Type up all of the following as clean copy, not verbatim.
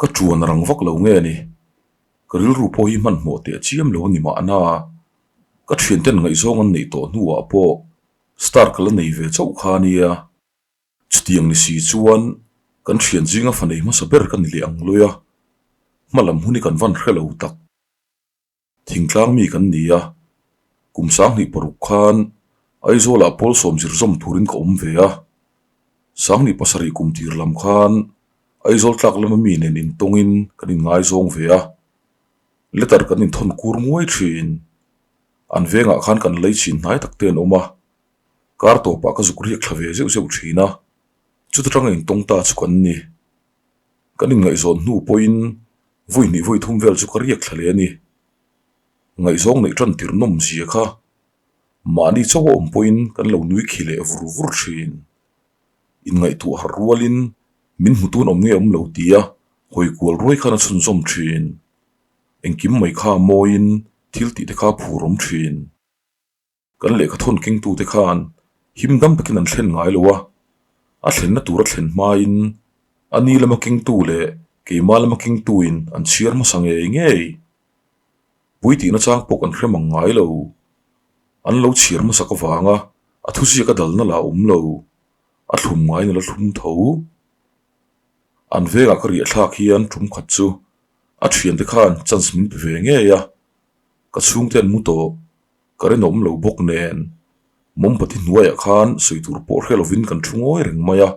Ka ṭuan rang vak lo nge ni? Ka rilru pawh hi hmanhmawh teh chiam lo a ni mahna. Ka ṭhianten ngaihzawng an neih tawh hnuah pawh star ka la nei ve chauh kha a nia. Chutiang ni si chuan kan ṭhian zinga fa nei hmasa ber ka ni leh ang lui a, hma lam hun hi kan van hre lo tak. Thingtlang mi kan ni a, kum 2006 khan Aizawlah pawl sawm zir zawm turin ka awm ve a, 27 kum tir lam khan Aizawl tlak lama mi nen intawngin kan inngaizawng ve a, letter kan inthawn kur nguai thin. An vengah khan kan lei chhin hnai tak te an awm a, kar tawpah ka zuk riak thla ve zeuh zeuh thin a, chuta tanga intawng ta chu kan ni. Kan inngaihzawn hnu pawhin Vawi hnih vawi thum vel chu ka riak thla leh a ni. Ngaihzawng neih tan tir nawm zia kha mahni chauh a awm pawhin kan lo nui khi leh vur vur thin. Inngaihtuah harh rualin min hmu tun awm nge awm lo tia hawi kual ruai khan a chhunzawm thin. Engkim mai kha mawiin thil tih te kha a phur awm thin. Kan lehkha thawn kengtute khan him dam takin an thlen ngai lo a, a thlenna tura thlen hmain a ni lama kengtu leh keimah lama kengtuin an chhiar hmasa ngei ngei. Pui tihna chang pawh kan hre mang ngai lo. An lo chhiar hmasak avanga a thuziak a dalna lah a awm lo, a thlum ngaiin a la thlum tho. An vengah ka riah thlak hian tum khat chu a thiante khan chance min pe ve ngei a, ka chhungte an mu tawh. Ka rinawm lo bawk nen mawmbati hnuaiah khan sawi tur pawh hre lovin kan thu ngawi reng mai a,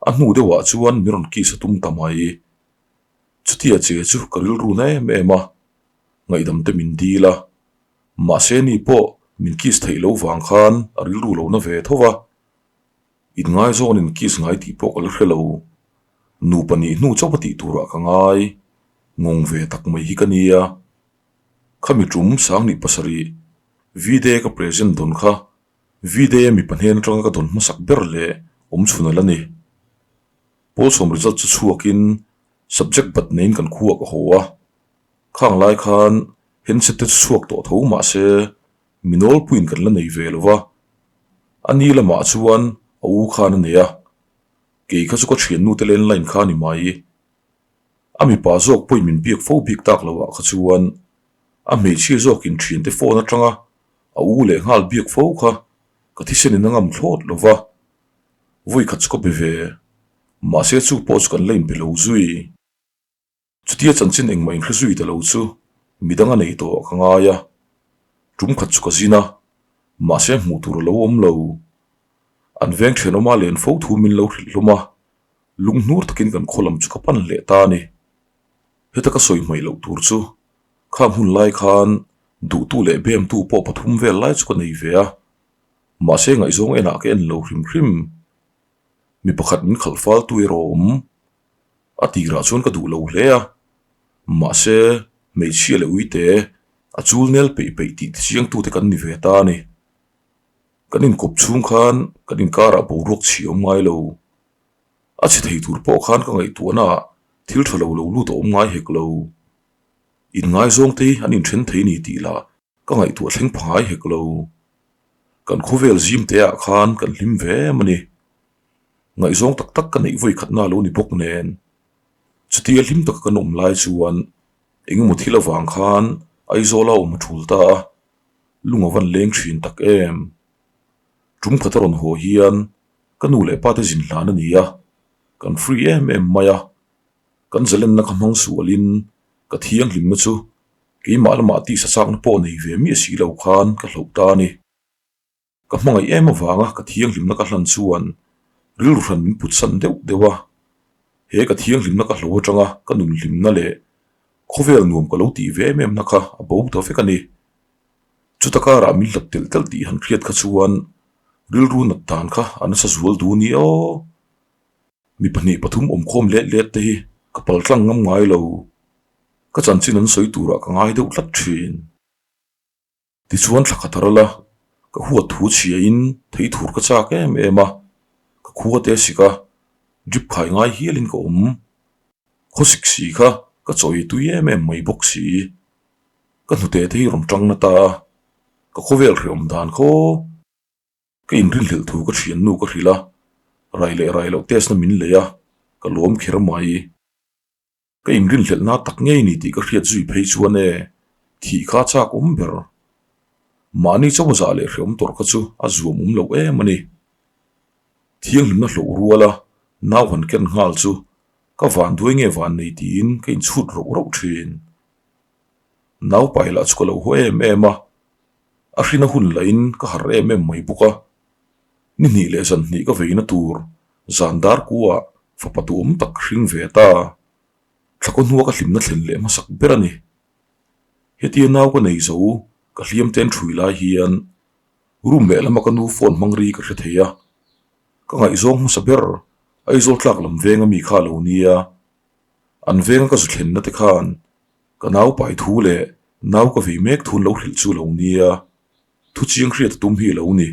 a hnu deuhah chuan min rawn kiss a tum ta mai. Chutia che chu ka rilru na em em a, ngaihdam te min dil a, mahse ni pawh min kiss theih lo vang khan a rilru lo na ve tho va, inngaizawng in kiss ngai tih pawh ka la hre lo. Nupa nih hnu chauh a tih turah ka ngai, ngawng ve tak mai hi ka nia. Khami tum 27 V-Day ka present dawn kha V-Day a mipa hnen atanga ka dawn hmasak ber leh awm chhun a la ni. Pawl sawm result chu chhuakin subject bat neiin kan khuak a haw a, khang lai khan handset te chu chhuak tawh tho mahse mi nawlpuiin kan la nei ve lo va, a ni lamah chuan a u khan a nei a, kei kha chu ka thiannu te landline kha a ni mai. A mipa zawk pawhin min biak fo bik tak loh ah kha chuan a hmeichhia zawkin thiante phone atanga a u leh nghal biak fo kha ka thisen in a ngam thlawt lo va, vawi khat chu ka be ve, mahse chu pawh chu kan la inbe lo zui. Chutia chanchin engmah inhre zui ta lo chu midang a nei tawh ah ka ngai a, tum khat chu ka zin a, mahse hmuh tur a lo awm lo. An veng thenawma len fo thu min lo hrilh hlawm a, Lunghnur takin kan khaw lam chu ka pan leh ta a ni. Heta ka sawi hmaih loh tur chu khang hun lai khan duhtu leh bemtu pawh pathum vel lai chu ka nei ve a, mahse ngaihzawng enah ka en lo hrim hrim. Mi pakhat min khalh faltu erawh a awm. A tirah chuan ka duh lo hle a, mahse hmeichhia leh uite a chul nel peih peih tih tichiangtute kan ni ve ta a ni. Kan inkawp chhung khan kan inkarah boruak chhi awm ngai lo. A chhe thei tur pawh khan ka ngaihtuahna ah thil tha lo lo lut a awm ngai hek lo. Inngaizawng te hi an inthen thei ni tih lah ka ngaihtuah thleng pha ngai hek lo. Kan khawvel zim te ah khan kan hlim ve em a ni. Ngaihzawng tak tak ka neih vawi khatna lo ni bawk nen. Chutia hlim taka kan awm lai chuan engemaw thil avang khan Aizawl a awm a tul ta a, lung a van leng thin tak em. Tum khat a rawn haw hian Ka nu leh pa te zin hlan a ni a, kan free em em mai a, kan zalenna kha hmang sualin ka thianghlimna chu keimah lamah tisa chakna pawh nei ve miah si lo khan ka hloh ta a ni. Ka hmangaih em avanga ka thianghlimna ka hlan chuan rilru hran min put san deuh deuh a, he ka thianghlimna ka hloh atanga ka nunhlimna leh khawvel nuam ka lo tih ve em em na kha a bo ta vek a ni. Chuta karah min hlat telh telh tih han hriat kha chuan rilru nat dan kha a nasa zual duh ni aw. Mi pahnih pathum awmkhawm let let te hi ka pal tlang ngam ngai lo. Ka chanchin an sawi turah ka ngai deuh tlat thin. Tichuan thla khat a ral a, ka huat thu chhiain thei thur ka chak em em a, ka khua te a sik a, drip khai ngai hialin ka awm. Khawsik si kha ka chawi tui em em mai bawk si. Ka hnute te hi rawn tang na ta a, ka khawvel hreawm dan khaw. Ka inrinhlelh thu ka thiannu ka hrilh a, rai leh rai loh test na min lei a, ka lawm kher mai. Ka inrinhlelhna tak ngei ni tih ka hriat zui phei chuan e, thih kha chak awm ber. Mahni chauh zah leh hreawm tawrh kha chu a zuam awm loh em a ni. Thianghlimna hloh ruala nau han ken nghal chu ka vanduai nge van nei tiin ka inchhut roh roh thin. Nau pai lah chu ka lo haw em em a, a hrina hun lahin ka harh em em mai bawk a. Ni hnih leh zan hnih ka veina tur zan dar kuah fapa duhawm tak hring ve ta. Thlakaw hnua ka hlimna thlen leh hmasak ber a ni. Hetia nau ka nei zo ka hliam ten thui lai hian room lehlam a ka nu phone hmang ri ka hre thei a. Ka ngaihzawng hmasa ber Aizawl tlak lam veng ami kha a lo nia. An venga ka zu thlenna te khan ka nau pai thu leh nau ka vei mek thu an lo hrilh chu a lo nia. Thu chiang hriat a tum hi a lo ni.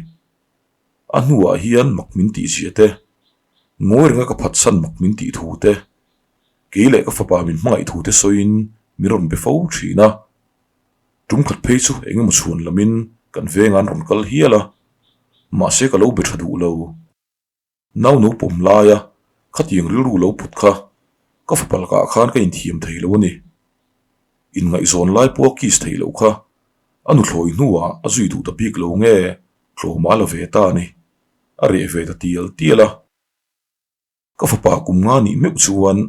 A hnuah hian mak min tih zia te, ngawi renga ka phatsan mak min tih thu te, kei leh ka fapa min hmangaih thu te sawiin min rawn be fo thin a. Tum khat phei chu eng emaw chhuan lamin kan vengah an rawn kal hial a, mahse ka lo be tha duh lo. Nau no pawm laia khatiang rilru lo put kha ka fapa lakah khan ka inthiam thei lo a ni. Inngaihzawn lai pawha kiss theih loh kha a nuthlawi hnuah a zui duh ta bik lo nge tlawm a la ve ta a ni. A reh ve ta tial tial a. Ka fapa kum nga nih meuh chuan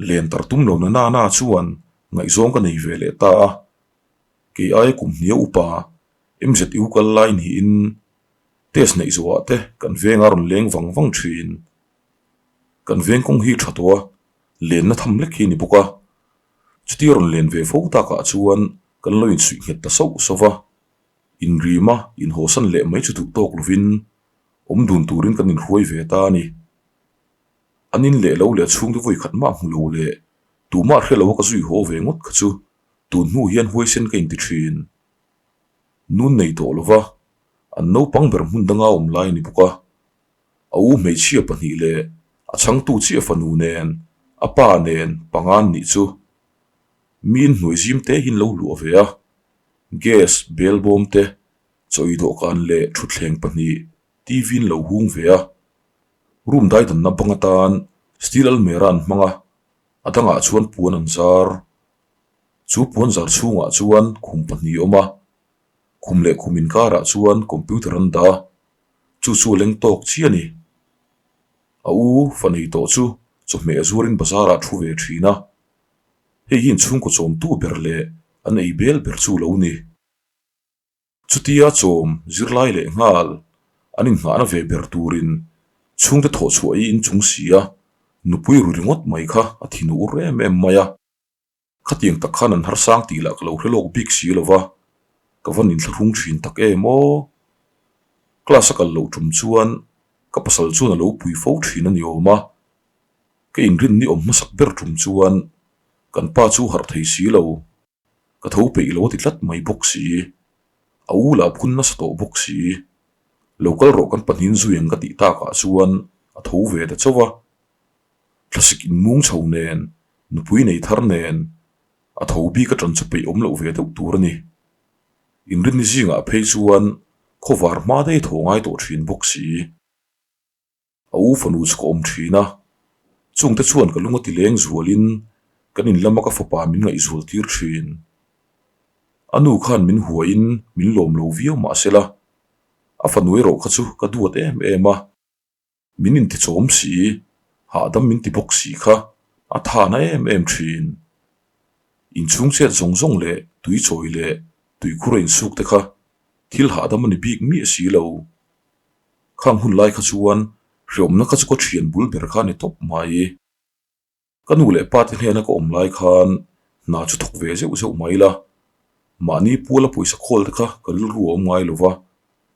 len tar tum lo na nana chuan ngaihzawng ka nei ve leh ta a. Kei aia kum hnia upa MZU kal lai niin Test neih zawhah te kan veng a rawn leng vang vang thin. Kan veng kawng hi tha tawh a, lenna tham lek hi a ni bawk a. Chutia rawn len ve fo takah chuan kan lo insuih nghet ta sauh sauh va. Inrima inhawsan leh mai chu duh tawk lovin awm dun turin kan inhruai ve ta a ni. An in leh lo leh chhungte vawi khat mah hmu lo leh tumah hre lo a ka zui haw ve ngawt kha chu tun hnu hian huaisen ka inti thin. Nun nei tawh lova an naupang ber hmun danga awm lai a ni bawk a. A u hmeichhia pahnih leh a chhangtu chiah fanu nen a pa nen panga an nih chu miin hnuai zim te hi an lo luah ve a. Gas, bel bawm te, chawi dawhkan leh thutthleng pahnih TV an lo hung ve a. Room daidanna bang atan steel almera an hmang a, a dangah chuan puan an zar. Chu puan zar chhungah chuan khum pahnih a awm a, khum leh khum inkarah chuan computer an dah a, chu chu a leng tawk chiah a ni. A u fa nei tawh chu chawhmeh zuarin bazar ah thu ve thin a, hei hi inchhungkaw chawmtu ber leh an ei bel ber chu lo ni. Chutia chawm zirlai leh nghal an inngahna ve ber turin chhungte thawh chhuah hi inchung si a, nupui ru ringawt mai kha a thin ur em em mai a. Khatiang tak khan an harsang tih lah ka lo hre lawk bik si lo va, ka van inthlahrung thin tak em aw. Class a kal loh tum chuan ka pasal chuan a lo pui fo thin a ni awm a, ka inrin ni awm hmasak ber tum chuan kan pa chu harh thei si lo, ka tho peih lo a ti tlat mai bawk si, a u lah phun nasa tawh bawk si. Lo kal rawh kan pahnin zui ang ka tih takah chuan a tho ve ta chauh a. Thlasik inmung chho nen, nupui nei thar nen, a tho bik aṭan chu peih awm loh ve deuh tur a ni. Inrinni zingah phei chuan khawvar hma daih thaw ngai tawh ṭhin bawk si. A u fanu chu ka awm ṭhin a, chungte chuan ka lung a ti leng zualin kan in lama ka fapa min ngaihzual tir ṭhin. A nu khan min huaiin min lawm lo viau mah sela, a fanu erawh kha chu ka duat em em a. Min intichawm si, hahdam min ti bawk si kha a thana em em thin. Inchhung chet zawng zawng leh tui chawi leh tuikhur a insuk te kha thil hahdam a ni bik miah si lo. Khang hun lai kha chuan hreawmna kha chu ka thian bul ber kha a ni tawp mai. Ka nu leh pa te hnena ka awm lai khan hna chu thawk ve zeuh zeuh mai la, mahni puala pawisa khawl te kha ka rilru a awm ngai lo va,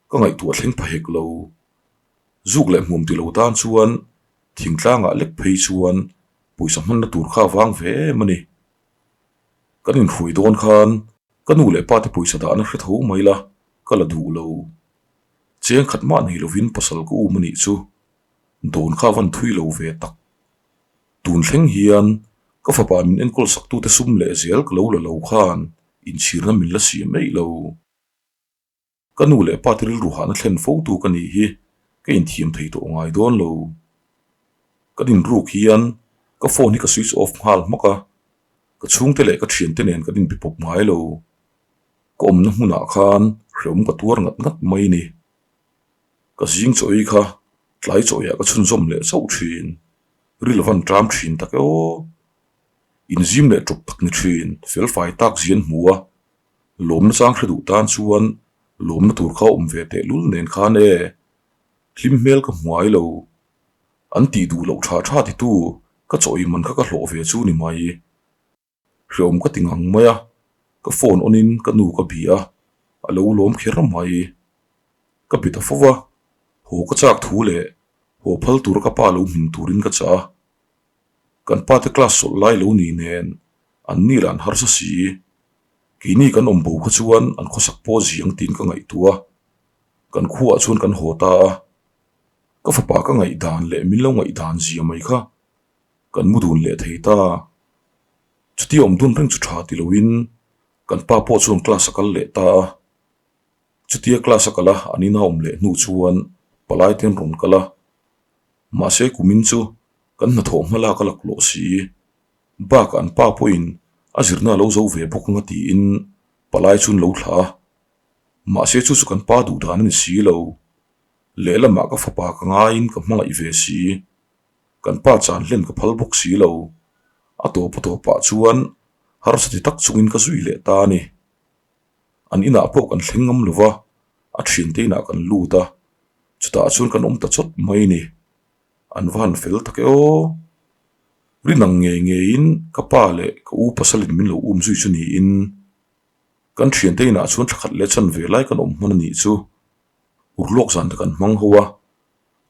ka ngaihtuah thleng pha hek lo. Zuk leh hmuam ti lo tan chuan thingtlangah lek phei chuan pawisa hmanna tur kha a vang ve em a ni. Kan inhruai dawn khan ka nu leh pa te pawisa dahna hre tho mai la, ka la duh lo. Cheng khat mah nei lovin pasal ka um a nih chu dawn kha a van thui lo ve tak. Tun thleng hian ka fapa min enkawl saktute sum leh zel ka lo la lo khan inchhirna min la siam eih lo. Ka nu leh pa te rilru hahna thlen fo tu ka nih hi ka inthiam thei tawh ngai dawn lo. Ka dinruk hian ka phone hi ka switch off nghal hmak a. Ka chhungte leh ka thiante nen kan inbe pawp ngai lo. Ka awmna hmunah khan hreawm ka tuar ngat ngat mai ni. Ka zing chaw ei kha tlai chaw eiah ka chhunzawm leh chauh thin. Ril van ṭam thin tak e aw. Inzim leh ṭawp tak ni thin, felfai tak zian hmu a. Lawmna chang hre duh tan chuan lawmna tur kha awm ve tehlul nen khan e. Hlim hmel ka hmu ngai lo. An tih duh loh tha tha titu ka chaw ei man kha ka hlawh ve chu ni mai. Hreawm ka ti ngang mai a, ka phone on in ka nu ka bih a, a lo lawm kher mai. Ka bi ta fo va, haw ka chak thu leh haw phal tur ka pa lo hmin turin ka chah a. Kan pa te class sawlh lai lo ni nen an ni lah an harsa si. Keini kan awm bo kha chuan an khawsak pawh ziang tiin ka ngaihtuah a, kan khuaah chuan kan haw ta a. Ka fapa ka ngaihdan leh min lo ngaihdan zia mai kha kan mu dun leh thei ta. Chutia awm dun reng chu tha ti loin kan pa pawh chuan class a kal leh ta a. Chutia class a kal a an ina awm leh hnu chuan palai te an rawn kal a. Mahse kumin chu kan hnathawh hma lak a laklawh si. Bakah an pa pawhin a zirna a lo zo ve bawk anga tiin palai chu an lo thlah a. Mahse chu chu kan pa duh dan a ni si lo. Lehlamah ka fapa ka ngaiin ka hmangaih ve si. Kan pa chan hlen ka phal bawk si lo. A tawp a tawpah chuan harsa ti tak chungin ka zui leh ta a ni. An inah pawh kan thleng ngam lo va, a thiante inah kan lut a, chutah chuan kan awm ta chawt mai a ni. An va han fel tak e aw. Rinang ngei ngeiin ka pa leh ka u pasalin min lo um zui chu niin kan thiante inah chuan thla khat leh chan ve lai kan awm hman a nih chu. Urlawk zan te kan hmang ho a,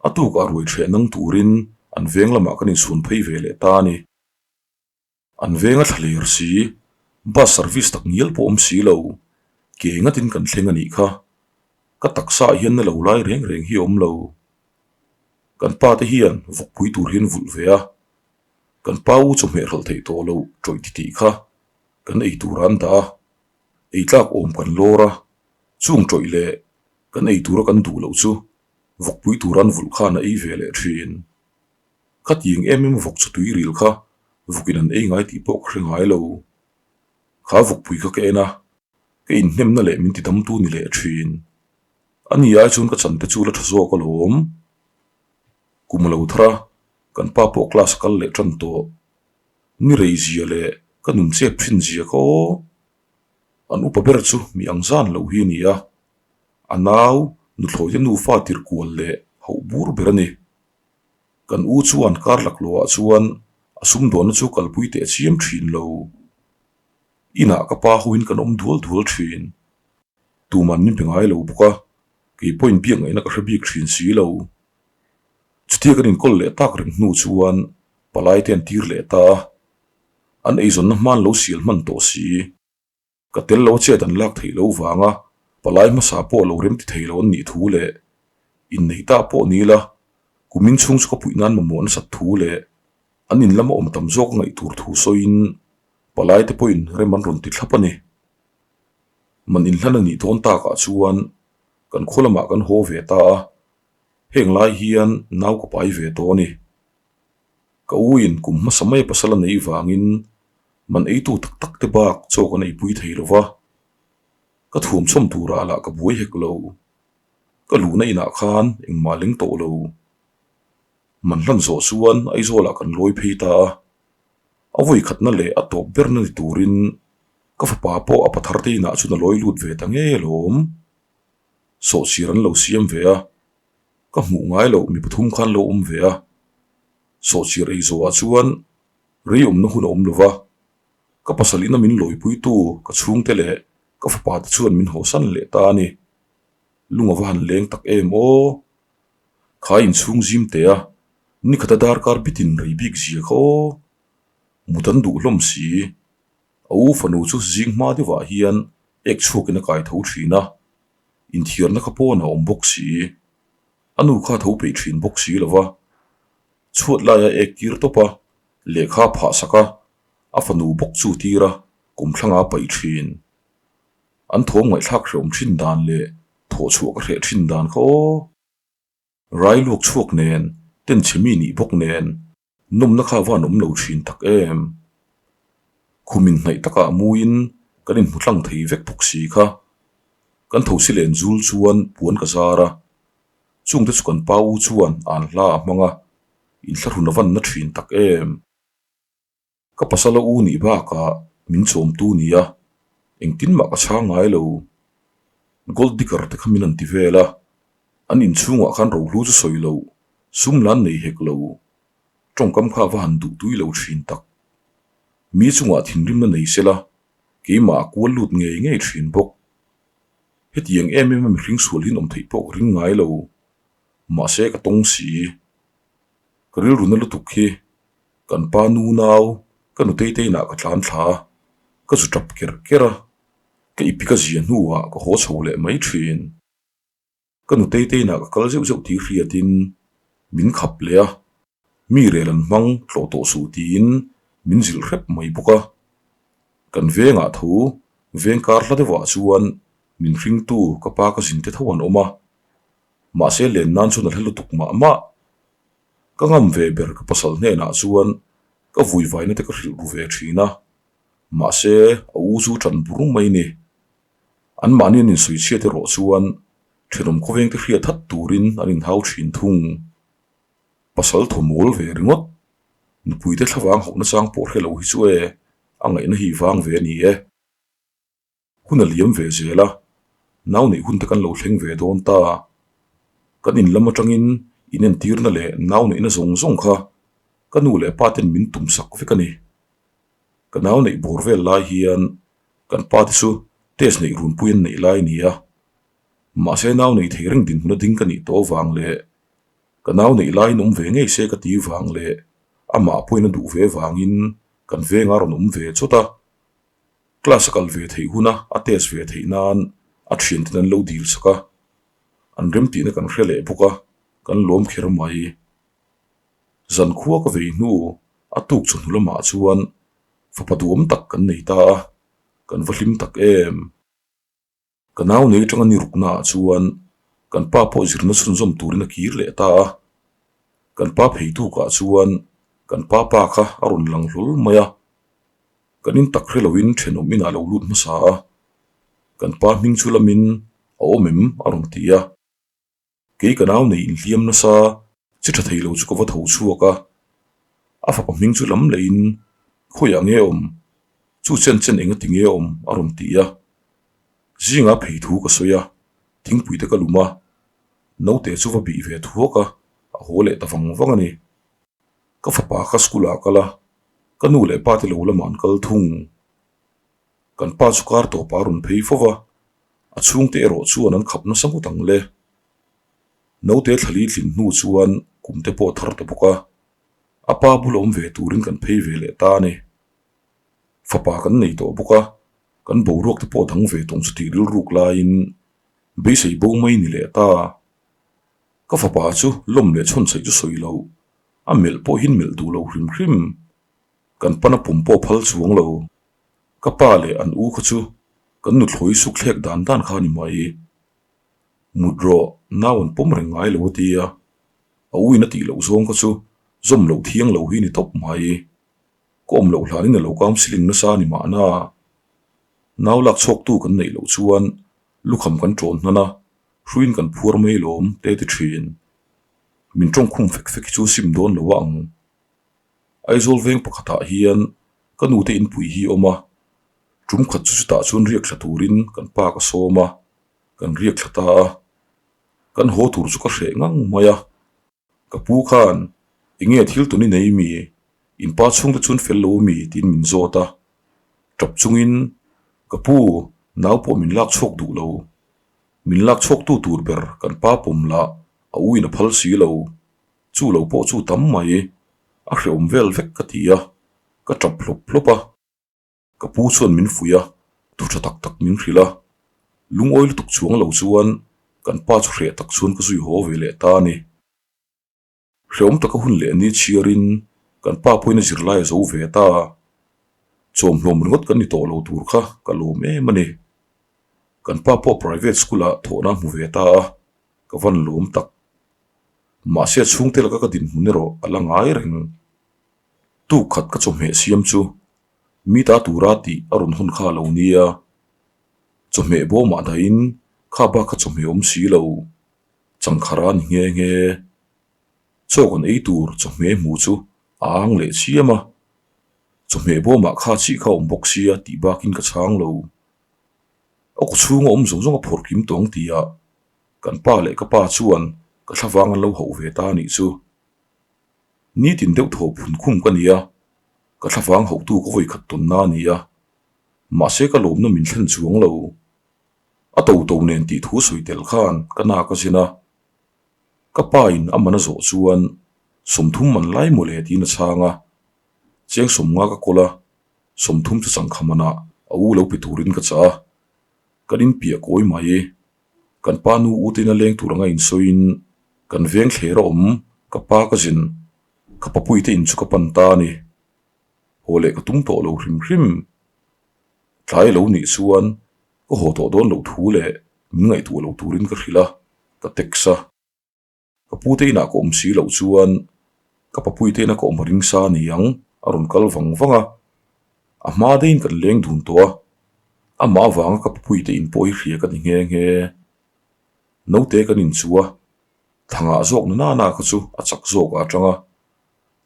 a tukah ruai ṭheh nang turin an veng lamah kan inchhun phei ve leh ta a ni. An veng a thla ler si, bus service tak ngial pawh awm si lo, ke ngatin kan thleng a nih kha. Ka taksa ah hian na lo lai reng reng hi a awm lo. Kan pa te hian vawkpui tur hian vulh ve a, kan pa u chawhmeh hralh theih tawh loh tawih titih kha kan ei turah an dah a, ei tlak awm kan lawr a, chung tawih leh kan ei tura kan duh loh chu vawkpui tura an vulh khan a ei ve leh thin. Khatiang em em vawk chu tuiril kha vawkin an ei ngai tih pawh ka hre ngai lo. Kha vawkpui kha ka en a, ka inhnemna leh min tidamtu ni leh thin. Ani ai chuan ka chante chu la tha zawk alawm. Kum a lo thar a, kan pa pawh class a kal leh tan tawh. Ni rei zia leh ka nun chep thin zia kha aw. An upa ber chu mi ang zan loh hi a ni a, a nau nuthlawite nufa tirh kual leh hauh bur ber a ni. Kan u chuan kar laklawhah chuan a sumdawnna chu kalpui teh chiam thin lo. Inah ka pa hoin kan awm dual dual thin. Tuman min pe ngai lo bawk a, kei pawhin biak ngaihna ka hre bik thin si lo. Chutia kan inkawl leh tak reng hnu chuan palai te an tir leh ta a, an eizawnna hman lo sial hman tawh si. Ka tel lo chet an lak theih loh vanga palai hmasa pawh lo remti thei lo an nih thu leh innei ta pawh ni ila kumin chhung chu ka puih nan mamawh nasat thu leh an in lama awm tam zawk a ngaih tur thu sawiin palai te pawhin rem an rawn ti thlap a ni. Man inhlan a nih dawn takah chuan kan khaw lamah kan haw ve ta a, heng lai hian nau ka pai ve tawh a ni. Ka u in kum hmasa mai pasal a neih vangin man eitu tak tak te bak chaw kan eipui thei lo va, ka thuamchhawm turah lah ka buai hek lo. Ka luhna inah khan engmah leng tawh lo. Man hlan zawh chuan Aizawlah kan lawi phei ta a, a vawi khatna leh a tawp berna ni turin ka fapa pawh a pathar te inah chuan a lawi lut ve ta ngei alawm. Sawhchir an lo siam ve a, ka hmuh ngai loh mi pathum khan lo awm ve a, sawhchir ei zawhah chuan rei awmna hun a awm lo va, ka pasal ina min lawipuitu ka chhungte leh ka fapa te chuan min hawsan leh ta a ni. Lung a va han leng tak em aw! Kha inchhung zim teh a, nikhata darkar bitin rei bik zia kha aw! Mut an duh hlawm si. A u fanu chu zing hma deuhah hian ek chhuakin a kai tho thin a, inthiarna kha pawn a awm bawk si. A nu kha tho peih thin bawk si lo va, chhuat laia ek tir tawp a, lehkha a phah sak a, a fanu bawk chu tir a, kum thlanga a paih thin. An thawm ngaihthlak hrehawm thin dan leh thawh chhuah ka hreh thin dan kha aw. Rai luak chhuak nen, ten chhe mi nih bawk nen, Nawmna kha van awm lo thin tak em? Khum inhnaih takah muin kan inhmu tlang thei vek bawk si kha. Kan tho si len zul chuan puan ka zar a, chungte chu kan pa u chuan an hla a hmang a, inthlahrun a van na thin tak em. Ka pasal a u nih bakah min chawmtu nia, engtin mah ka chhang ngai lo. Gold digger te kha min an ti vel a, an inchhungah khan rohlu chu sawi lo, sum lan nei hek lo. Tawngkam kha a va han duh tui lo thin tak. Mi chungah thinrimna nei sela, keimah a kual lut ngei ngei thin bawk. Hetiang em em a mihring sual hin awm theih pawh ka ring ngai lo. Mahse ka tawng si. Ka rilru na lutuk hi kan pa nu nau ka nutei te inah ka tlan thla a, ka zu tap kerh kerh a, ka ipi ka zia hnuah ka haw chho leh mai thin. Ka nutei te inah ka kal zeuh zeuh tih hriatin min khap leh a, mi rel an hmang tlawh tawh suh tiin min zilh hrep mai bawk a. Kan vengah tho veng kar hla deuhah chuan min hringtu ka pa ka zin te tho an awm a, mahse len nan chuan a hla lutuk mah mah. Ka ngam ve ber ka pasal hnenah chuan ka vui vaina te ka hrilh ru ve thin a, mahse a u chu tan bur mai ni. Anmahni an insawi chhiat erawh chuan thenawm khawveng te hriat that turin an inhau thin thung. Pasal thaw mawl ve ringawt, nupuite thlavang hauhna chang pawh hre lo hi chu e, a ngaihna hi vang ve a ni e. Hun a liam ve zel a, nau neih hun te kan lo thleng ve dawn ta. Kan in lam atangin inentirna leh nau neihna zawng zawng kha ka nu leh pa ten min tum sak vek a ni. Ka nau neih bawr vel lai hian kan pa te chu test neih runpui an neih lai a ni a. Mahse nau neih thei reng dinhmun a ding ka nih tawh avang leh ka nau neih laiin awm ve ngei se ka ti vang leh amah pawhin a duh ve vangin kan vengah a rawn awm ve chawt a. Class a kal ve theih huna a test ve theih nan a thianten an lo dil sak a, an remtihna kan hre leh bawk a, kan lawm kher mai. Zankhua ka vei hnu a tuk chawhnu lamah chuan fapa duam tak kan nei ta a, kan va hlim tak em. Ka nau nei atanga ni ruknaah chuan kan pa pawh zirna chhunzawm turin a kir leh ta a. Kan pa phei tukah chuan kan pa pa kha a rawn lang hlawl mai a. Kan in tak hre loin thenawm inah a lo lut hmasa a. Kan pa hming chu lamin a awm em a rawn ti a. Kei ka nau nei inhliam nasa chi tha thei lo chu ka va tho chhuak a, a fapa hming chu lam leiin khawiah nge awm, chu chen chen enga ti nge awm a rawn ti a. Zinga phei thu ka sawi a, thingpui te ka lum a, naute chu va bih ve thuak a, a haw leh ta vang vang a ni. Ka fapa kha school ah kal a, ka nu leh pa te lo lamah an kal thung. Kan pa chu kar tawpah a rawn phei fo va, a chhungte erawh chuan an khap nasa ngawt ang le. Naute thlali tlin hnu chuan kum te pawh thar ta bawk a, a pa bula awm ve turin kan phei ve leh ta a ni. Fapa kan nei tawh bawk a, kan boruak te pawh dang ve tawng chu tih rilruk laiin beisei bo mai ni leh ta. Ka fapa chu lawm leh chhawnchhaih chu sawi lo, a melh pawh hin melh duh lo hrim hrim. Kan pana pum pawh phal chuang lo. Ka pa leh an u kha chu kan nuthlawi suk thlek dan dan kha a ni mai. Mut rawh, nau an pawm reng ngai lo a ti a, a uin a tih loh zawng kha chu zawm loh thiang lo hi a ni tawp mai. Ka awm loh hlanin a lo counselling nasa a ni mahna. Nau lak chhawktu kan neih loh chuan lukham kan ṭawn hnan a, hruiin kan phuar mai lawm te ti ṭhin. Min ṭawngkhum fek fek hi chu sim dawn lo a ang. Aizawl veng pakhatah hian ka nute inpui hi a awm a, tum khat chu chutah chuan riak thla turin kan pa ka sawm a, kan riak thla ta a, kan haw tur chu ka hreh ngang mai a, ka pu khan enge thil tun i nei mi, in pa chhungte chuan fel lo ami tiin min zawt a, tap chungin ka pu nau pawh min lak chhuak duh lo, min lak chhuak tu tur ber kan pa pawm lah a u in a phal si lo. Chu lo pawh chu tam mai, a hrehawm vel vek ka ti a, ka tap hlawp hlawp a. Ka pu chuan min fuih a, thu tha tak tak min hrilh a. Lungawi lutuk chuang lo chuan kan pa chu hreh tak chuan ka zui haw ve leh ta a ni. Hrehawm taka hun leh ni chhiarin kan pa pawhin a zirlai a zo ve ta. Chawmhlawm ringawt kan ni tawh lo tur kha ka lawm em a ni. Kan pa pawh private school ah thawhna a hmu ve ta a, ka van lawm tak. Mahse a chhungte laka ka dinhmun erawh a la ngai reng. Tuk khat ka chawhmeh siam chu. Mi ta tura tih a rawn hawn kha a lo nia. Chawhmeh bawmah dahin kha bak kha chawhmeh awm si lo. Changkhara ni nghe nghe. Chaw kan ei tur chawhmeh hmu chu a ang leh chiam a. Chawhmeh bawmah kha chih kha awm bawk sia tih bakin ka chhang lo. A kaw chhunga awm zawng zawng a phawrh kim tawng tihah kan pa leh ka pa chuan ka thlavang an lo hauh ve ta a nih chu. Nitin deuh thaw phun khum ka ni a, ka thlavang hauhtu ka vawi khat tawnna a ni a, mahse ka lawmna min thlen chuang lo. A to to nen tih thu sawi tel khan ka na ka zin a, ka pa in a man a zawh chuan 30 man lai mawle tiin a chhang a, cheng 50 ka kawl a, 30 chu changkha manah a u lo pe turin ka chah a, kan inpiah kawi mai. Kan pa nu u te ina leng tur anga insawiin kan veng thler a awm, ka pa ka zin, ka papui te in chu ka pan ta a ni. Haw leh ka tum tawh lo hrim hrim. Tlai lo nih chuan ka haw tawh dawn loh thu leh min ngaihtuah lo turin ka hrilh a, ka text a. Ka pu te inah ka awm si loh chuan ka papui te ina ka awm a ring sa a ni ang, a rawn kal vang vang a. A hma deuhin kan leng dun tawh a, amah avanga ka papui te in pawh hi hria ka ni nghe nghe. Naute kan inchu a, thangah zawk na nana kha chu a chak zawk a atang a,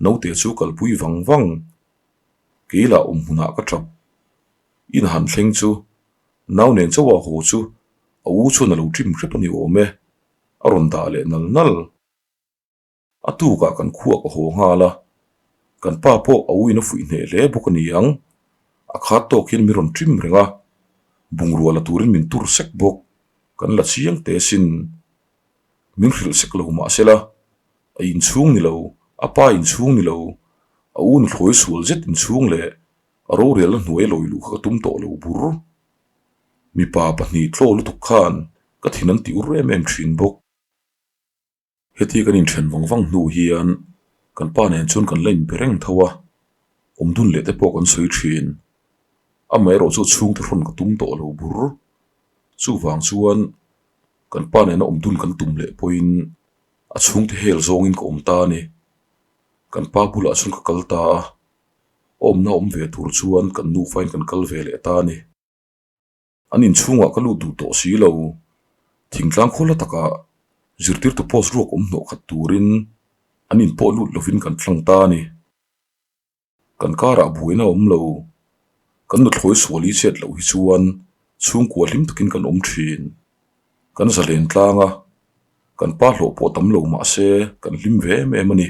naute chu kalpui vang vang. Kei lah awm hmunah ka tap. In han thleng chu nau nen chauha haw chu a u chuan a lo ṭim hrep a ni awm e. A rawn dah leh nal nal. A tukah kan khuak a haw nghal a, kan pa pawh a uin a fuih hneh hle bawk a ni ang. A khat tawk hian min rawn ṭim reng a, bungrua la turin min tur sek bawk. Kan la chiang teh asin. Min hrilh sek lo mahsela, a inchhung ni lo, a pa inchhung ni lo, a u nuthlawi sual zet inchhung leh a rorelna hnuai lawi luh kha ka tum tawh lo bur. Mipa pahnih tlaw lutuk khan ka thin an ti ur em em thin bawk. Heti kan inthen vang vang hnu hian kan pa nen chuan kan la inbe reng tho a, awm dun leh te pawh kan sawi thin. Amaherawh chu chhungte hrawn ka tum tawh lo bur. Chuvang chuan kan pa nena awm dun kan tum leh pawhin a chhungte hel zawngin ka awm ta a ni. Kan pa bulah chuan ka kal ta a, awmna awm ve tur chuan kan nufain kan kal ve leh ta a ni. An inchhungah ka lut duh tawh si lo. Thingtlang khaw la takah zirtirtu post ruak awm hnawh khat turin an in pawh lut lovin kan tlang ta a ni. Kan karah buaina a awm lo. Kan nuthlawi sual i chhiat loh hi chuan chhungkua hlim takin kan awm thin. Kan zalen tlang a, kan pa hlawh pawh tam lo mah se kan hlim ve em em a ni.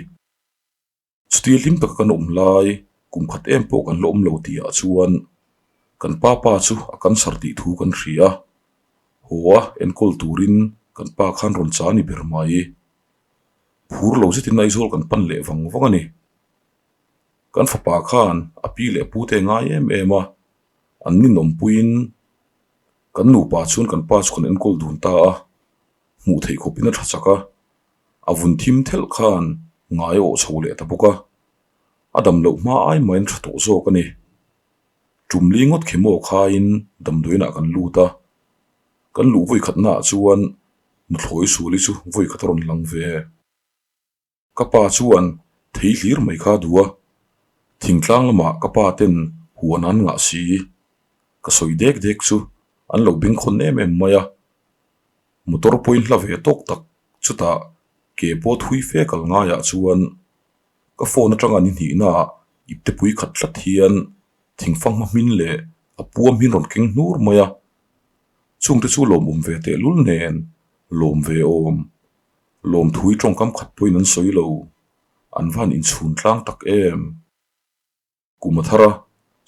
Chuti hlim taka kan awm lai, kum khat em pawh kan la awm lo tihah chuan kan pa pa chu a cancer tih thu kan hria a, haw a enkawl turin kan pa khan rawn cha ni ber mai. Phur lo zetin Aizawl kan pan leh vang vang a ni. Kan fapa khan a pi leh pu te ngai em em a, an ninawmpuiin kan nupa chuan kan pa chu kan enkawl dun ta a, hmuh theih khawpin a tha chak a. A vun thim thelh khan ngai a awh chho leh ta bawk a, a dam loh hma ai maiin tha tawh zawk a ni. Tum li ngawt khemaw khaiin damdawiinah kan lut a, kan luh vawi khatnaah chuan nuthlawi suali chu vawi khat a rawn lang ve. Ka pa chuan thei hlir mai kha a duh a, thingtlang lamah ka pa ten huan an ngah si. Ka sawi dek dek chu an lo bengkhawn em em mai a, Motor pawhin hla ve tawk tak chutah ke pawh thui fe kal ngaiah chuan ka phone atanga ni hnihnaah iptepui khat tlat hian thingfang hma hmin leh a puam hi rawn keng hnur mai a. Chungte chu lawmawm ve tehlul nen lawm ve awm. Lawmthui tawngkam khat pawhin an sawi lo. An van inchhun tlang tak em. Kum a thar a,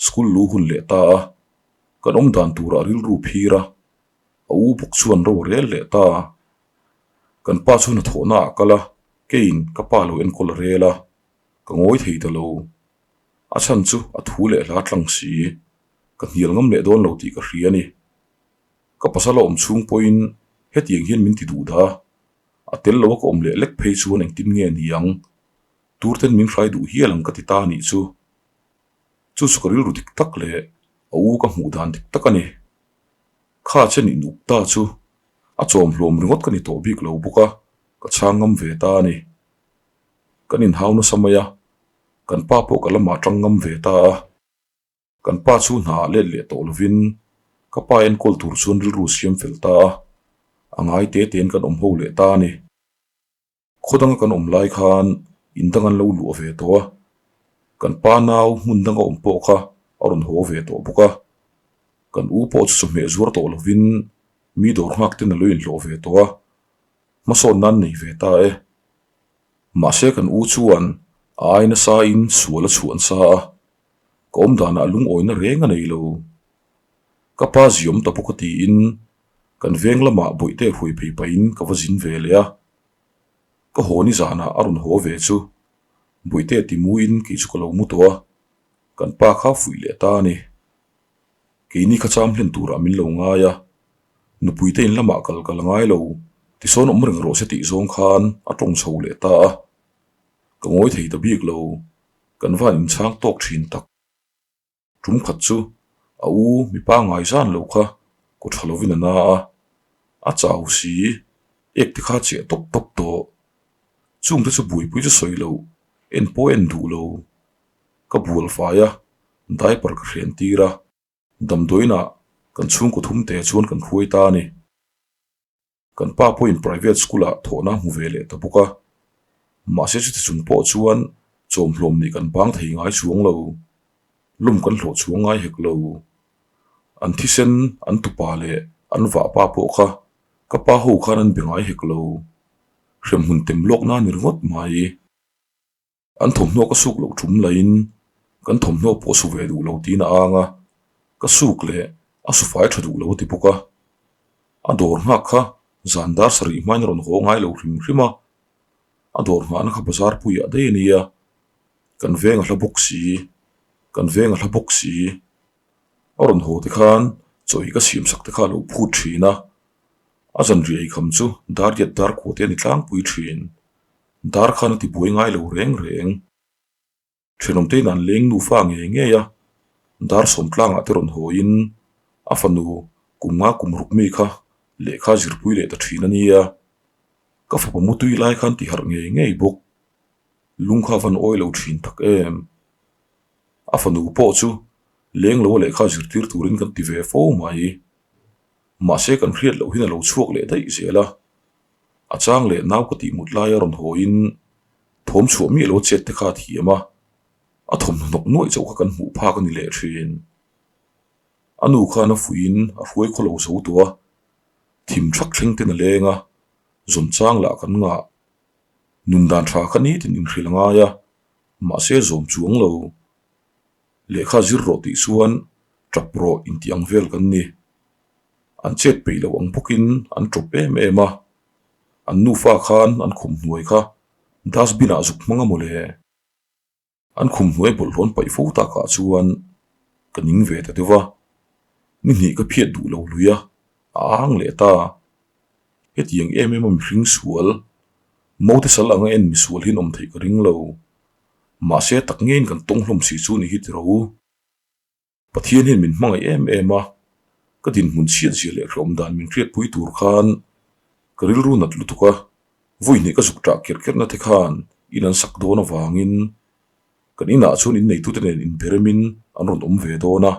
school lu hun leh ta a, kan awm dan turah rilru phir a, a u bawk chuan ro a rel leh ta. Kan pa chu hnathawhna ah kal a, keiin ka pa lo enkawl a rel a, ka ngawi thei ta lo. A chhan chu a thu leh hla tlang si, ka hnial ngam leh dawn lo tih ka hria a ni. Ka pasal a awm chhung pawhin hetiang hian min ti duh dah a, a tel lo a ka awm leh lek phei chuan engtin nge ni ang? Turten min hrai duh hial ang ka ti ta anih chu. Chu chu ka rilru dik tak leh a u ka hmuh dan dik tak a ni. Kha chen in up ta chu a chawm hlawm ringawt ka ni tawh bik lo bawk a, ka chhang ngam ve ta a ni. Kan inhau nasa mai a, kan pa pawh ka lamah tang ngam ve ta a. Kan pa chu hna ah let leh tawh lovin ka pa enkawl tur chuan rilru siam fel ta a, a ngai te tein kan awm ho leh ta a ni. Khaw danga kan awm lai khan in dang an lo luah ve tawh a, kan pa nau hmun danga awm pawh kha a rawn haw ve tawh bawk a. Kan u pawh chu chawhmeh zuar tawh lovin mi dawr nghak ten a lo inhlawh ve tawh a, hmasawn nan nei ve ta e. Mahse kan u chuan a ai nasa in sual a chhuah nasa a, ka awm danah lungawina reng a nei lo. Ka pa ziawm ta bawk a tiin kan veng lamah bawihte hruai phei pahin ka va zin ve leh a. Ka haw ni zanah a rawn haw ve chu bawihte ti muin kei chu ka lo mu tawh a, kan pa kha fuih leh ta a ni. Keini kha cham hlen turah min lo ngai a, nupuite in lamah kal ka la ngai lo, tisawn awm reng rawh se tih zawng khan a tawng chho leh ta a. Ka ngawi thei ta bik lo, kan van inchhang tawk thin tak. Tum khat chu a u mipa ngai zan lo kha kaw tha lovin a na a, a chau si, ek te kha chiah tawp tawp tawh. Chungte chu buaipui chu sawi lo, en pawh en duh lo. Ka bual fai a, diaper ka hren tir a, damdawiinah kan chhungkaw thum te chuan kan hruai ta a ni. Kan pa pawhin private school ah thawhna hmu ve leh ta bawk a, mahse chuti chung pawh chuan chawmhlawm nih kan bang thei ngai chuang lo, lum kan hlawh chuang ngai hek lo. An thisen, an tupa leh an vahpa pawh kha ka pa ho khan an be ngai hek lo, hremhmun tem lawk na ni ringawt mai. An thawmhnaw ka suk loh tum laiin kan thawmhnaw pawh su ve duh lo tiin a ang a, ka suk leh a su fai tha duh lo a ti bawk a. A dawr nghak kha zan dar sarih hmain a rawn haw ngai lo hrim hrim a, a dawr nghahna kha bazar puiah daih a nia, kan veng a hla bawk si, kan veng a hla bawk si. A rawn haw te khan chaw hi ka siam sak te kha a lo phut thin a, a zanriah eikham chu dar riat dar kua te a ni tlangpui thin. Dar khan a ti buai ngai lo reng reng. Thenawmtein an leng nufa ngei ngei a, dar sawmtlangah te rawn hawiin a fanu kum nga kum ruk mi kha lehkha zirpui leh ta thin a nia. Ka fapa mutui lai khan ti harh ngei ngei bawk. Lung kha a van awi lo thin tak em. A fanu pawh chu leng lo a lehkha zirtir turin kan ti ve fo mai. Mahse kan hriat loh hin a lo chhuak leh daih zel a. A chang leh nau ka tih mut laia rawn hawiin thawm chhuah miah lo chet te kha a thiam a, a thawmhnaw hnawk nuaih chauh kha kan hmuh phak a ni leh thin. A nu khan a fuihin a hruai khaw lo zo tawh a, thim thak thleng ten a leng a, zawn chang lah kan ngah. Nun dan tha kha nitin inhrilh a ngai a, mahse zawm chuang lo. Lehkha zir rawh tih chuan tap rawh intih ang vel kan ni. An chet peih loh ang bawkin an tawp em em a, an nufa khan an khum hnuai kha dustbin ah zuk hmang a mawle. An khum hnuai bawlhhlawn paih fo takah chuan ka ning ve ta deuh a, ni hnih ka phiat duh lo lui a, a ang leh ta. Hetiang em em a mihring sual, mote sal anga en misual hian awm theih ka ring lo. Mahse tak ngeiin kan tawng hlawm si chu ni hi ti ro. Pathian hian min hmangaih em em a, ka dinhmun chhiat zia leh hrehawm dan min hriatpui tur khan ka rilru nat lutuk a, vawi hnih ka zuk ṭah kerh kerhna te khan in an sak dawn avangin kan inah chuan inneitute nen inberemin an rawn awm ve dawn a,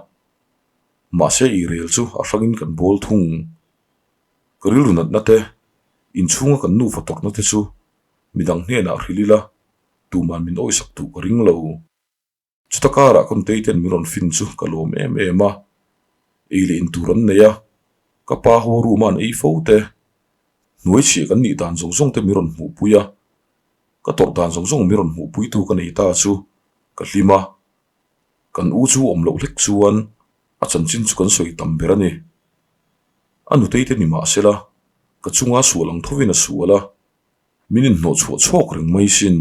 mahse ei rel chu a hrangin kan bawl thung. Ka rilru natna te, inchhunga kan nufa tawrhna te chu midang hnenah hrilh ila tuman min awisak duh ka ring lo. Chuta karah ka nutei ten min rawn fin chu ka lawm em em a, ei leh in tur an nei a, ka pa ho room a an ei fo te, hnuai chhiah kan nih dan zawng zawng te min rawn hmuhpui a, ka tawrh dan zawng zawng min rawn hmuhpui tu ka nei ta chu ka hlim a, kan u chu awm loh hlek chuan a chanchin chu kan sawi tam ber a ni. A nutei te ni mah sela, ka chunga sual ang thovin a sual a, min inhnawh chhuah chhawk reng mai sin.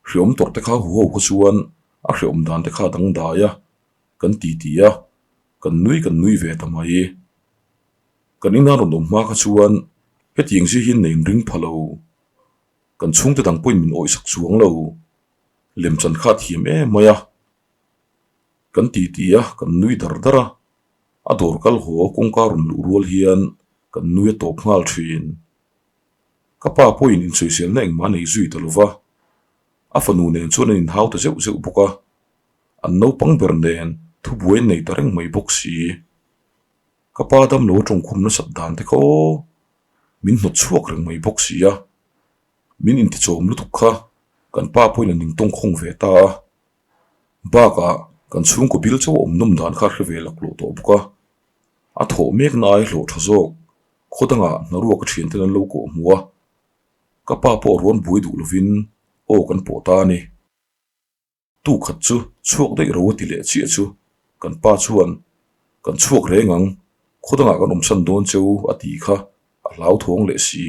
Hreawm tawrh te kha huho kha chuan a hreawm dan te kha a dangdai a, kan ti ti a, kan nui kan nui ve ta mai. Kan ina rawn awm hma kha chuan hetiang zia hian nei inring pha lo, kan chhungte dang pawhin min awihsak chuang lo, lemchan kha a thiam em mai a. Kan ti ti a, kan nui dar dar a, a dawr kal haw kawngka rawn luh rual hian kan nui a tawp nghal thin. Ka pa pawhin insawiselna engmah a nei zui ta lo va, a fanu nen chuan an inhau ta zeuh zeuh bawk a. An naupang ber nen thubuai an nei ta reng mai bawk si. Ka pa damlo a tawngkhum nasat dan te kha aw, min hnawt chhuak reng mai bawk si a. Min intichawm lutuk kha kan pa pawhin a ning tawngkhawng ve ta a. Bakah kan chhungkaw bil chauh a awm nawm dan kha a hre ve laklawh tawh bawk a. A thawh mekna ai hlawh tha zawk, khaw dangah hnaruak a thianten an lo kawh hmu a. Ka pa pawh rawn buai duh lovin aw kan pawh ta a ni. Tu khat chu chhuak daih ro a ti leh chiah chu kan pa chuan kan chhuak reng ang, khaw dangah kan awmsan dawn cheu a ti kha a hlauthawng leh si.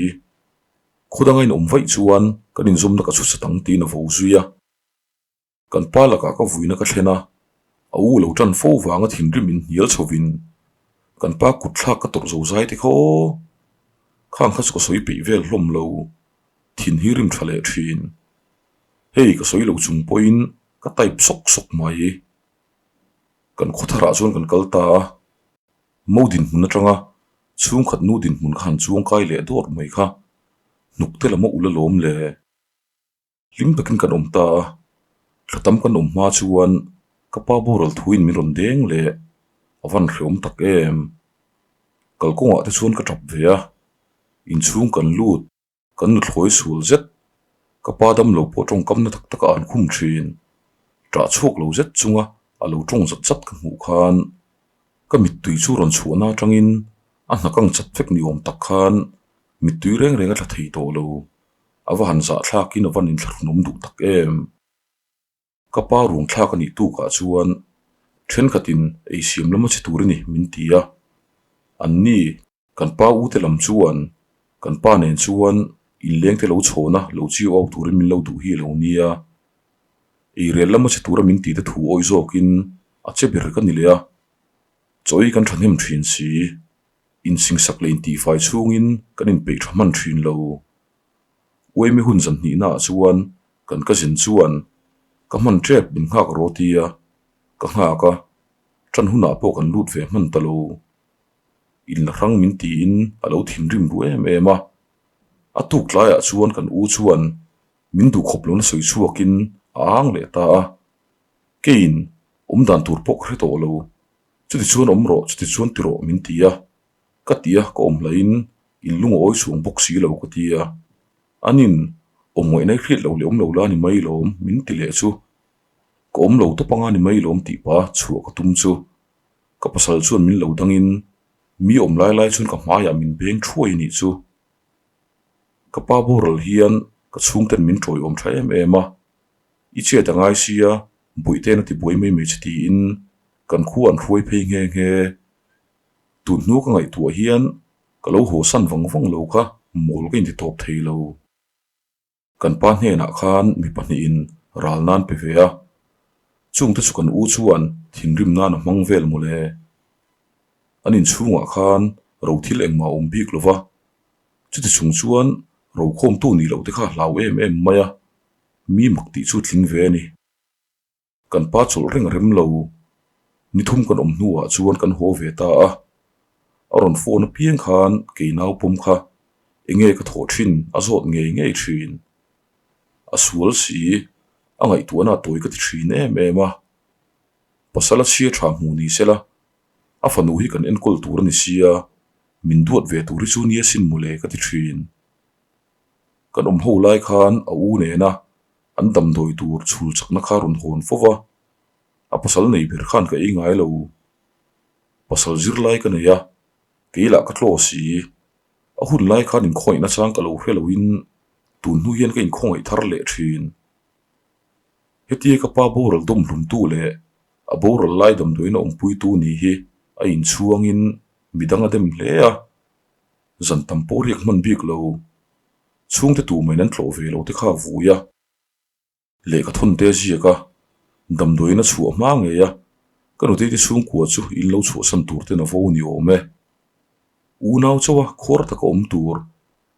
Khaw danga in awm vaih chuan kan inzawmna ka chhuchat ang tiin a vo zui a. Kan pa lakah ka vuina ka thlen a, a u lo tan fo vanga thinrim in hnial chhovin kan pa kut thlak ka tawrh zo zai te kha aw, khang kha chu ka sawi peih vel hlawm lo, thin hi rim tha leh thin. Hei ka sawi lo chung pawhin ka type sawk sawk mai. Kan khawtharah chuan kan kal ta a, Mo dinhmun atanga chhungkhat nu dinhmun kha han chuangkai leh dawt mai kha hnuk te lam a ul alawm le. Hlim takin kan awm ta a, thla tam kan awm hma chuan ka pa boral thuin min rawn deng leh a van hreawm tak em. Kalkawngah te chuan ka tap ve a, inchhung kan lut. Kan nuthlawi sual zet, ka pa damlo pawh tawngkamna tak taka an khum thin. Ṭah chhuak lo zet chunga a lo tawng zat zat ka hmuh khan ka mittui chu rawn chhuahna atangin a hnakang chat vek ni awm tak khan mittui reng reng a tla thei tawh lo. A va han zahthlakin a van inthlahrunawm duh tak em. Ka pa ruang thlak a nih tukah chuan thenkhatin ei siam lama che tur i ni min ti a, anni Kan pa u te lam chuan kan pa nen chuan inleng te lo chhawna lo chiu au turin min lo duh hi a lo nia. Eirel lama che tura min tih te thu awih zawkin a che ber ka ni leh a. Chaw ei kan thahnem thin si. Insingsak leh intihfai chhungin kan inpeih tha hman thin lo. Uaimi hun zan hnihnaah chuan kan cousin chuan ka hman tep min nghak rawh tia ka nghak a, tan hunah pawh kan lut ve hman ta lo. In la hrang min tiin a lo thinrim ru em em a. A tuk tlaiah chuan kan u chuan min duhkhawp lohna sawi chhuakin a ang leh ta a. Keiin awm dan tur pawh ka hre tawh lo. Chuti chuan awm rawh, chuti chuan ti rawh min ti a. Ka ti a, ka awm hlahin in lung a awi chhuang bawk si lo ka ti a. Anin awm ngaihna i hriat loh leh awm lo la ni mai lawm min ti leh chu. Ka awm lo tawp anga ni mai lawm tih pah chhuah ka tum chu. Ka pasal chuan min lo dangin mi awm lai lai chuan ka hmaiah min beng thuai a nih chu. Ka pa boral hian ka chhungten min tawiawm tha em em a, i chet a ngai sia buihten a ti buai mai mai che tiin kan khua an hruai phei nghe nghe. Tun hnu ka ngaihtuah hian ka lo haw san vang vang lo kha mawl ka inti tawp thei lo. Kan pa hnenah khan mi pahnihin ral nan pe ve a, chungte chu kan u chuan thinrim nan a hmang vel mawle. An inchhungah khan ro thil engmah a awm bik lo va, chuti chung chuan rokhawmtu nih loh te kha a hlau em em mai a, mi mak tih chu tling ve a ni. Kan pa chawlh reng rem lo. Ni thum kan awm hnuah chuan kan haw ve ta a. A rawn phone apiang khan kei nau pawm kha enge ka thawh thin a zawt ngei ngei thin. A sual si, a ngaihtuahna a tawi ka ti thin em em a. Pasal a chhia tha hmu ni sela, a fanu hi kan enkawl tur a ni sia, min duat ve tur hi chu nia sin mawle ka ti thin. Kan awm ho lai khan a u nena An damdawi tur chhul chakna kha rawn hawn fo va, a pasal nei ber khan ka ei ngai lo. Pasal zirlai ka nei a, kei lah ka tlaw si. A hun lai khan inkhawngaihna chang ka lo hre loin tun hnu hian ka inkhawngaih thar leh thin. Hetia ka pa boral dawm hlumtu leh a boral lai damdawiin a awmpuitu ni hi a inchhuangin midang a dem hle a, zan tam pawh riak hman bik lo. Chhungte tu mai an tlawh ve lo te kha a vui a, lehkha thawn te a ziak a, damdawiin a chhuah hma ngei a, ka nutei te chhungkua chu in lo chhuahsan tur ten a vo ni awm e. Unau chauha khuar taka awm tur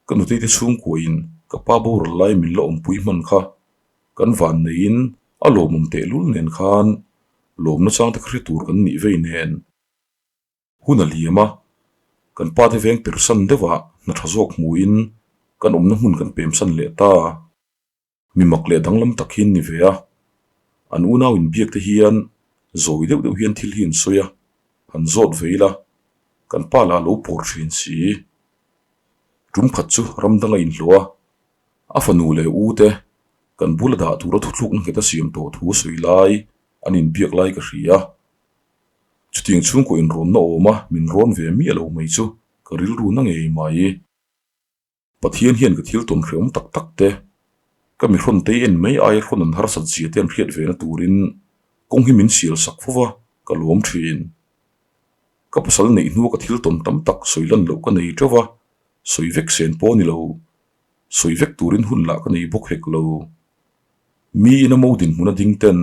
ka nutei te chhungkua in ka pa boral lai min la awmpui hman kha kan van neiin a lawmawm tehlul nen khan lawmna chang te kha hre tur kan nih vei nen. Hun a liam a, kan pa te veng persan deuhah hna tha zawk hmuhin kan awmna hmun kan pemsan leh ta. Mi mak leh danglam tak hi an ni ve a. An unau inbiak te hian zawi deuh deuh hian thil hi an sawi a, han zawt ve ila, kan pa lah a lo pawr thin si. Tum khat chu ram dang a inhlawh a, a fanu leh u te kan bula dah tura thuthlukna nghet a siam tawh thu a sawi lai an inbiak lai ka hria. Chutiang chhungkaw inrawnna awma min rawn ve miah lo mai chu ka rilru na ngei mai. Pathian hian ka thil tawn hreawm tak tak te, ka mi hrawn tei en mai aia hrawn an harsat zia te an hriat ve na turin kawng hi min sial sak fo va, ka lawm thin. Ka pasal neih hnua ka thil tawn tam tak sawi lan loh ka nei teuh va, sawi vek sen pawh a ni lo, sawi vek turin hun lah ka nei bawk hek lo. Mi ina mo dinhmun a ding ten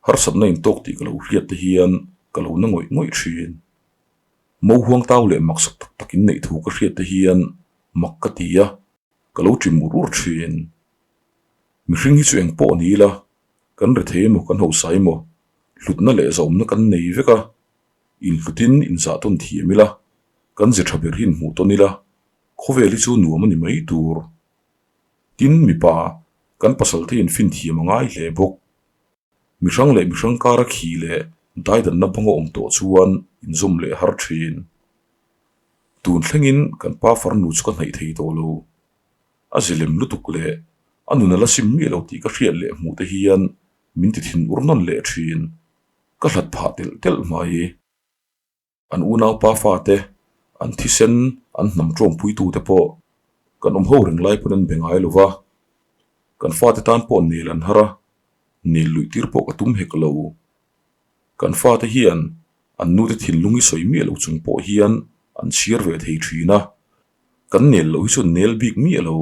harsatna intawk tih ka lo hriat te hian ka lo na ngawih ngawih thin. Mo huang tau leh maksak tak tak in neih thu ka hriat te hian mak ka ti a, ka lo ṭim ur ur ṭhin. Mihring hi chu eng pawh ni ila, kan rethei emaw kan hausa emaw, hlutna leh zahawmna kan nei vek a, inhlutin inzah tawn thiam ila, kan ze ṭha ber hi inhmuh tawn ila, khawvel hi chu nuam a ni mai tur. Tin, mipa, kan pasalte infin thiam a ngai hle bawk. Mihrang leh mihrang kara khi leh daidanna banga awm tawh chuan inzawm leh har thin. Tun thlengin kan pa farnu chu ka hnaih thei tawh lo. A zilem lutuk leh a nun a la sim miah lo tih ka hriat leh hmuh te hian min ti thin ur nawn leh thin. Ka hlat phah telh telh mai. An unaupa fate, an thisen, an hnam tawngpuitute pawh kan awm ho reng lai pawn an be ngai lo va, kan fate tan pawh nel an har a, nel luih tir pawh ka tum hek lo. Kan fate hian an nute thinlung hi sawi miah lo chung pawh hian an chhiar ve thei thin a, kan nel loh hi chuan nel bik miah lo.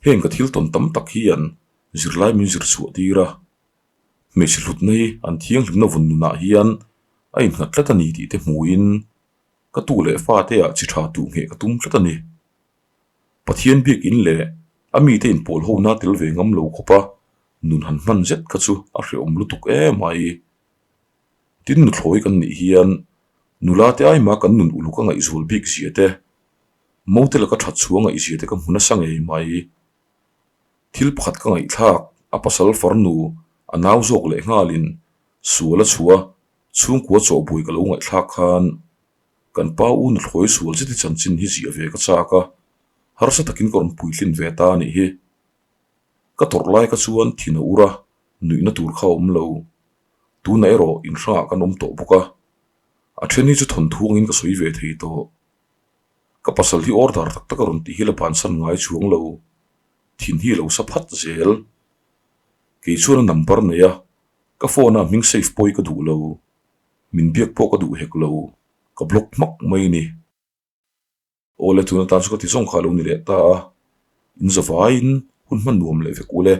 Heng ka thil tawn tam tak hian zirlai min zir chhuah tir a. Hmeichhe hlutna hi an thianghlimna vun nunah hian a innghat tlat a ni tih te hmuhin ka tu leh fate ah chi tha tuh ngheh ka tum tlat a ni. Pathian biakin leh a mite inpawl hona tel ve ngam lo khawpa nun han hman zet kha chu a hrehawm lutuk em mai. Tin nuthlawi kan nih hian nula te aima kan nun uluk a ngaihzual bik zia te, mote laka that chhuah ngaihzia te ka hmu nasa ngei mai. Thil pakhat ka ngaihthlak, a pasal farnu a nau zawk leh nghalin sual a chhuah a, chhungkua chawhbuai ka lo ngaihthlak khan kan pa u nuthlawi sual zeti chanchin hi ziah ve ka chak a, harsa takin ka rawn puitlin ve ta a nih hi. Ka tawrh lai kha chuan thin a ur a, nuihna tur kha a awm lo. Tunah erawh inhrangah kan awm tawh bawk a, a then hi chu thawnthu angin ka sawi ve thei tawh. Ka pasal hi order tak tak a rawn tih hi la bansan ngai chuang lo. Thin hi lo sa phat zel. Kei chuan a number nei a, ka phone a hming save pawh hi ka duh lo. Min biak pawh ka duh hek lo, ka block hmak mai ni. Awle tun atan chu ka ti zawng kha a lo ni leh ta a, in zavaiin hun hman nuam leh vek ule.